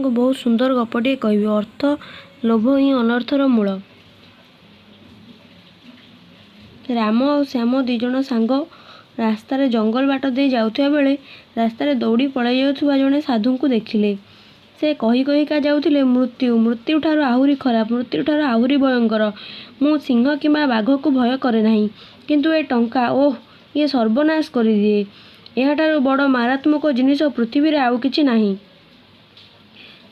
ଆପଣମାନଙ୍କୁ ବହୁତ ସୁନ୍ଦର ଗପଟିଏ କହିବି। ଅର୍ଥ ଲୋଭ ହିଁ ଅନର୍ଥର ମୂଳ। ରାମ ଆଉ ଶ୍ୟାମ ଦୁଇଜଣ ସାଙ୍ଗ ରାସ୍ତାରେ ଜଙ୍ଗଲ ବାଟ ଦେଇ ଯାଉଥିବା ବେଳେ ରାସ୍ତାରେ ଦୌଡ଼ି ପଳାଇ ଯାଉଥିବା ଜଣେ ସାଧୁଙ୍କୁ ଦେଖିଲେ। ସେ କହି କହିକା ଯାଉଥିଲେ, ମୃତ୍ୟୁ, ମୃତ୍ୟୁଠାରୁ ଆହୁରି ଖରାପ, ମୃତ୍ୟୁଠାରୁ ଆହୁରି ଭୟଙ୍କର। ମୁଁ ସିଂହ କିମ୍ବା ବାଘକୁ ଭୟ କରେ ନାହିଁ, କିନ୍ତୁ ଏ ଟଙ୍କା, ଓଃ, ଇଏ ସର୍ବନାଶ କରିଦିଏ। ଏହାଠାରୁ ବଡ଼ ମାରାତ୍ମକ ଜିନିଷ ପୃଥିବୀରେ ଆଉ କିଛି ନାହିଁ।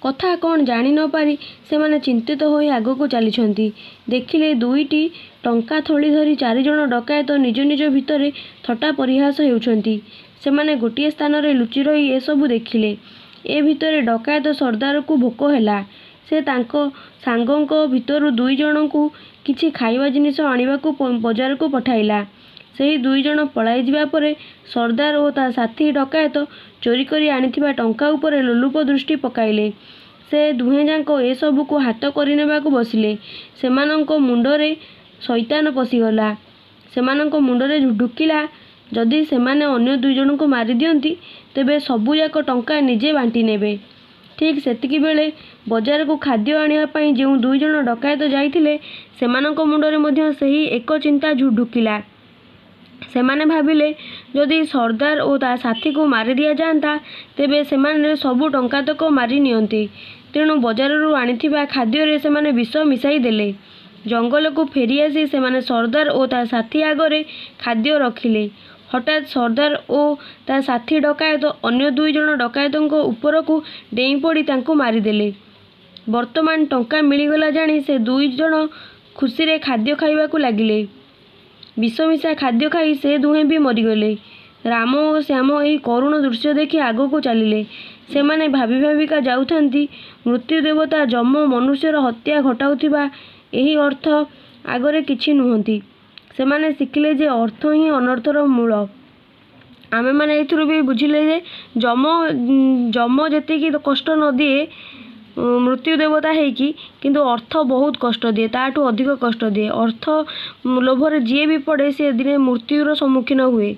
କଥା କ'ଣ ଜାଣି ନ ପାରି ସେମାନେ ଚିନ୍ତିତ ହୋଇ ଆଗକୁ ଚାଲିଛନ୍ତି, ଦେଖିଲେ ଦୁଇଟି ଟଙ୍କା ଥଳି ଧରି ଚାରିଜଣ ଡକାୟତ ନିଜ ନିଜ ଭିତରେ ଥଟ୍ଟା ପରିହାସ ହେଉଛନ୍ତି। ସେମାନେ ଗୋଟିଏ ସ୍ଥାନରେ ଲୁଚି ରହି ଏସବୁ ଦେଖିଲେ। ଏ ଭିତରେ ଡକାୟତ ସର୍ଦ୍ଦାରକୁ ଭୋକ ହେଲା। ସେ ତାଙ୍କ ସାଙ୍ଗଙ୍କ ଭିତରୁ ଦୁଇଜଣଙ୍କୁ କିଛି ଖାଇବା ଜିନିଷ ଆଣିବାକୁ ବଜାରକୁ ପଠାଇଲା। ସେହି ଦୁଇଜଣ ପଳାଇଯିବା ପରେ ସର୍ଦ୍ଦାର ଓ ତା ସାଥୀ ଡକାୟତ ଚୋରି କରି ଆଣିଥିବା ଟଙ୍କା ଉପରେ ଲୋଲୁପ ଦୃଷ୍ଟି ପକାଇଲେ। ସେ ଦୁହେଁଯାକ ଏସବୁକୁ ହାତ କରିନେବାକୁ ବସିଲେ। ସେମାନଙ୍କ ମୁଣ୍ଡରେ ସଇତାନ ପଶିଗଲା। ସେମାନଙ୍କ ମୁଣ୍ଡରେ ଢୁକିଲା, ଯଦି ସେମାନେ ଅନ୍ୟ ଦୁଇଜଣଙ୍କୁ ମାରିଦିଅନ୍ତି, ତେବେ ସବୁଯାକ ଟଙ୍କା ନିଜେ ବାଣ୍ଟିନେବେ। ଠିକ୍ ସେତିକିବେଳେ ବଜାରକୁ ଖାଦ୍ୟ ଆଣିବା ପାଇଁ ଯେଉଁ ଦୁଇଜଣ ଡକାୟତ ଯାଇଥିଲେ, ସେମାନଙ୍କ ମୁଣ୍ଡରେ ମଧ୍ୟ ସେହି ଏକ ଚିନ୍ତା ଢୁକିଲା। ସେମାନେ ଭାବିଲେ, ଯଦି ସର୍ଦ୍ଦାର ଓ ତା ସାଥୀକୁ ମାରି ଦିଆଯାଆନ୍ତା, ତେବେ ସେମାନେ ସବୁ ଟଙ୍କାତକ ମାରି ନିଅନ୍ତେ। ତେଣୁ ବଜାରରୁ ଆଣିଥିବା ଖାଦ୍ୟରେ ସେମାନେ ବିଷ ମିଶାଇ ଦେଲେ। ଜଙ୍ଗଲକୁ ଫେରିଆସି ସେମାନେ ସର୍ଦ୍ଦାର ଓ ତା ସାଥୀ ଆଗରେ ଖାଦ୍ୟ ରଖିଲେ। ହଠାତ୍ ସର୍ଦ୍ଦାର ଓ ତା ସାଥୀ ଡକାୟତ ଅନ୍ୟ ଦୁଇଜଣ ଡକାୟତଙ୍କ ଉପରକୁ ଡେଇଁପଡ଼ି ତାଙ୍କୁ ମାରିଦେଲେ। ବର୍ତ୍ତମାନ ଟଙ୍କା ମିଳିଗଲା ଜାଣି ସେ ଦୁଇଜଣ ଖୁସିରେ ଖାଦ୍ୟ ଖାଇବାକୁ ଲାଗିଲେ। ବିଷମିଶା ଖାଦ୍ୟ ଖାଇ ସେ ଦୁହେଁ ବି ମରିଗଲେ। ରାମ ଓ ଶ୍ୟାମ ଏହି କରୁଣ ଦୃଶ୍ୟ ଦେଖି ଆଗକୁ ଚାଲିଲେ। ସେମାନେ ଭାବି ଭାବିକା ଯାଉଥାନ୍ତି, ମୃତ୍ୟୁ ଦେବତା ଯମ ମନୁଷ୍ୟର ହତ୍ୟା ଘଟାଉଥିବା ଏହି ଅର୍ଥ ଆଗରେ କିଛି ନୁହନ୍ତି। ସେମାନେ ଶିଖିଲେ ଯେ ଅର୍ଥ ହିଁ ଅନର୍ଥର ମୂଳ। ଆମେମାନେ ଏଥିରୁ ବି ବୁଝିଲେ ଯେ ଯମ ଯମ ଯେତିକି କଷ୍ଟ ନ ଦିଏ ମୃତ୍ୟୁ ଦେବତା ହେଇକି, କିନ୍ତୁ ଅର୍ଥ ବହୁତ କଷ୍ଟ ଦିଏ, ତାଠୁ ଅଧିକ କଷ୍ଟ ଦିଏ। ଅର୍ଥ ଲୋଭରେ ଯିଏ ବି ପଡ଼େ, ସେ ଦିନେ ମୃତ୍ୟୁର ସମ୍ମୁଖୀନ ହୁଏ।